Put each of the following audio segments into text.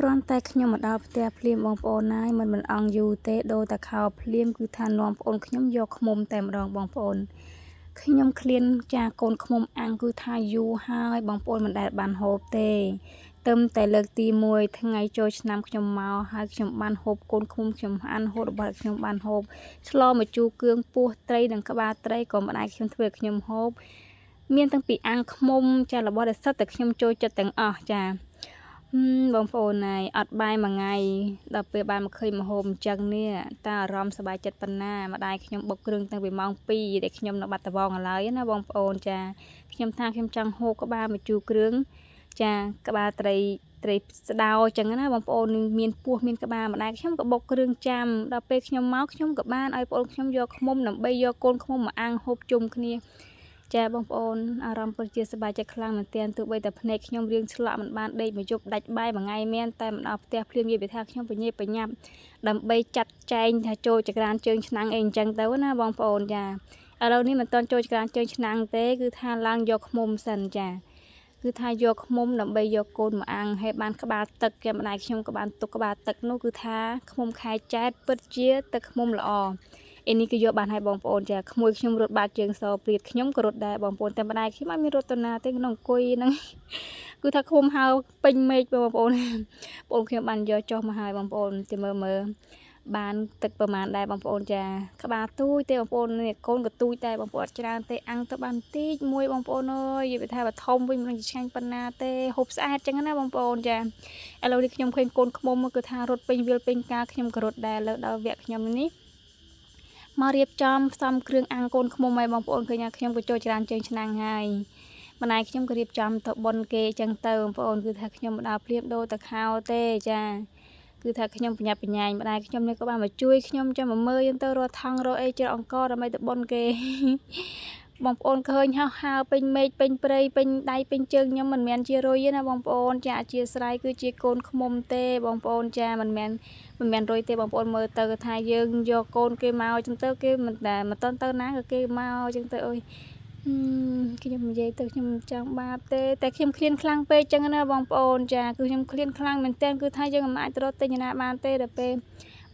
គ្រាន់តែខ្ញុំមកដល់ផ្ទះភ្លាមបងប្អូនណាយមិនមិនអង្គយូរទេដូរតែខោភ្លាមគឺថានាំប្អូនខ្ញុំយកឃ្មុំតែម្ដងបងប្អូនខ្ញុំឃ្លានចាកូនឃ្មុំអាំងគឺថាយូរហើយបងប្អូនមិនដែលបានហូបទេទឹមតែលើកទី1ថ្ងៃចូលឆ្នាំខ្ញុំមកហើយខ្ញុំបានហូបកូនឃ្មុំខ្ញុំអានហូបរបស់ខ្ញុំបានហូបឆ្លមកជូរគ្រឿងពោះត្រីនិងក្បាលត្រីក៏ម្ដាយខ្ញុំធ្វើឲ្យខ្ញុំហូបមានតាំងពីអាំងឃ្មុំចារបស់ដែលសិតតែខ្ញុំចូលចិត្តទាំងអស់ចា បងប្អូនហើយអត់បាយមួយថ្ងៃដល់ពេលបានមកឃើញម្ហូបអញ្ចឹងនេះតើអារម្មណ៍សប្បាយចិត្តប៉ុណ្ណាម្ដាយខ្ញុំបុកគ្រឿងតាំងពីម៉ោង2ដែលខ្ញុំនៅបាត់ដំបងឥឡូវណាបងប្អូនចាខ្ញុំថាខ្ញុំចង់ហូបក្បាលម្ជូរគ្រឿងចាក្បាលត្រីត្រីស្ដោអញ្ចឹងណាបងប្អូនមានពោះមានក្បាលម្ដាយខ្ញុំក៏បុកគ្រឿងចាំដល់ពេលខ្ញុំមកខ្ញុំក៏បានឲ្យប្អូនខ្ញុំយកឃ្មុំដើម្បីយកកូនឃ្មុំមកអាំងហូបជុំគ្នាចាបងប្អូនអារម្មណ៍ពិតជាសប្បាយចិត្តខ្លាំងមែនទែនទោះបីតែភ្នែកខ្ញុំរៀងឆ្លក់មិនបានដេកមួយយប់ដាច់បាយមួយថ្ងៃមែនតែមិនដល់ផ្ទះភ្លាមនិយាយពីថាខ្ញុំពញាបញ្ញាប់ដើម្បីចាត់ចែងថាចូលចក្រានជើងឆ្នាំងអីអញ្ចឹងទៅណាបងប្អូនចាឥឡូវនេះមិនទាន់ចូលចក្រានជើងឆ្នាំងទេគឺថាឡើងយកឃ្មុំសិនចាគឺថាយកឃ្មុំដើម្បីយកកូនមកអាំងហើយបានក្បាលទឹកគេម្ដាយខ្ញុំក៏បានទុកក្បាលទឹកនោះគឺថាឃ្មុំខែចែតពិតជាទឹកឃ្មុំល្អ អេនេះគឺយកបានឲ្យបងប្អូនចាក្មួយខ្ញុំរត់បាតជើងសព្រាតខ្ញុំក៏រត់ដែរបងប្អូនតែម្ដាយខ្ញុំអត់មានរត់ទៅណាទេក្នុងអង្គុយហ្នឹងគឺថាឃុំហៅពេញមេឃបងប្អូនបងខ្ញុំបានយកចុះមកឲ្យបងប្អូនទៅមើលមើលបានទឹកប្រមាណដែរបងប្អូនចាក្បាលទូចទេបងប្អូននេះកូនក៏ទូចដែរបងប្អូនអត់ច្រើនទេអាំងទៅបានតិចមួយបងប្អូនអើយនិយាយថាបើធំវិញមិនឆ្ងាញ់ប៉ុណ្ណាទេហូបស្អាតចឹងណាបងប្អូនចាឥឡូវនេះខ្ញុំឃើញកូនខ្មុំគឺថារត់ពេញវាលពេញកាខ្ញុំក៏រត់ដែរលើដល់វគ្គខ្ញុំនេះមករៀបចំផ្សំគ្រឿងអាំងកូនខ្មុំឲ្យបងប្អូនឃើញថាខ្ញុំក៏ចូលច្រើនជើងឆ្នាំងហើយម្ដាយខ្ញុំក៏រៀបចំទៅប៉ុនគេអញ្ចឹងទៅបងប្អូនគឺថាខ្ញុំមកដល់ភ្លាមដូរទៅខោទេចាគឺថាខ្ញុំប្រញាប់ប្រញាែងម្ដាយខ្ញុំនេះក៏បានមកជួយខ្ញុំចាំមកមើលយើងទៅរត់ថង់រកអីជ្រកអង្គដើម្បីទៅប៉ុនគេបងប្អូនឃើញហោះហើរពេញមេឃពេញព្រៃពេញដៃពេញជើងខ្ញុំមិនមែនជារុយទេណាបងប្អូនចាអធិស្ឋានគឺជាកូនខ្មុំទេបងប្អូនចាមិនមែនមិនមែនរុយទេបងប្អូនមើលទៅថាយើងយកកូនគេមកចឹងទៅគេមិនតែមិនតន់ទៅណាក៏គេមកចឹងទៅអើយខ្ញុំនិយាយទៅខ្ញុំចង់បាបទេតែខ្ញុំឃ្លានខ្លាំងពេកចឹងណាបងប្អូនចាគឺខ្ញុំឃ្លានខ្លាំងមែនទែនគឺថាយើងមិនអាចទៅរកទិញណាបានទេដល់ពេល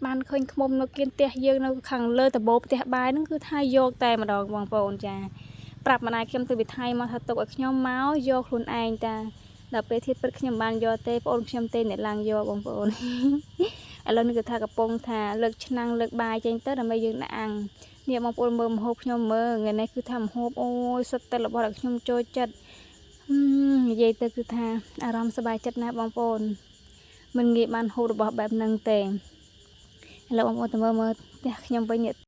បានឃើញខ្មុំនៅគៀនផ្ទះយើងនៅខាងលើដបោផ្ទះបាយហ្នឹងគឺថាយកតែម្ដងបងប្អូនចាប្រាប់ម្ដាយខ្ញុំទៅវិថីមកថាទុកឲ្យខ្ញុំមកយកខ្លួនឯងតាដល់ពេលធៀបពិតខ្ញុំបានយកទេបងប្អូនខ្ញុំទេអ្នកឡើងយកបងប្អូនឥឡូវនេះគឺថាកំពុងថាលើកឆ្នាំងលើកបាយចេញទៅដើម្បីយើងដាក់អាំងនេះបងប្អូនមើលម្ហូបខ្ញុំមើលថ្ងៃនេះគឺថាម្ហូបអូយសុទ្ធតែរបស់ដែលខ្ញុំចូលចិត្តនិយាយទៅគឺថាអារម្មណ៍សប្បាយចិត្តណាស់បងប្អូនមិនងាយបានហូបរបស់បែបហ្នឹងទេឥឡូវបងប្អូនទៅមើលមើលផ្ទះខ្ញុំវិញ។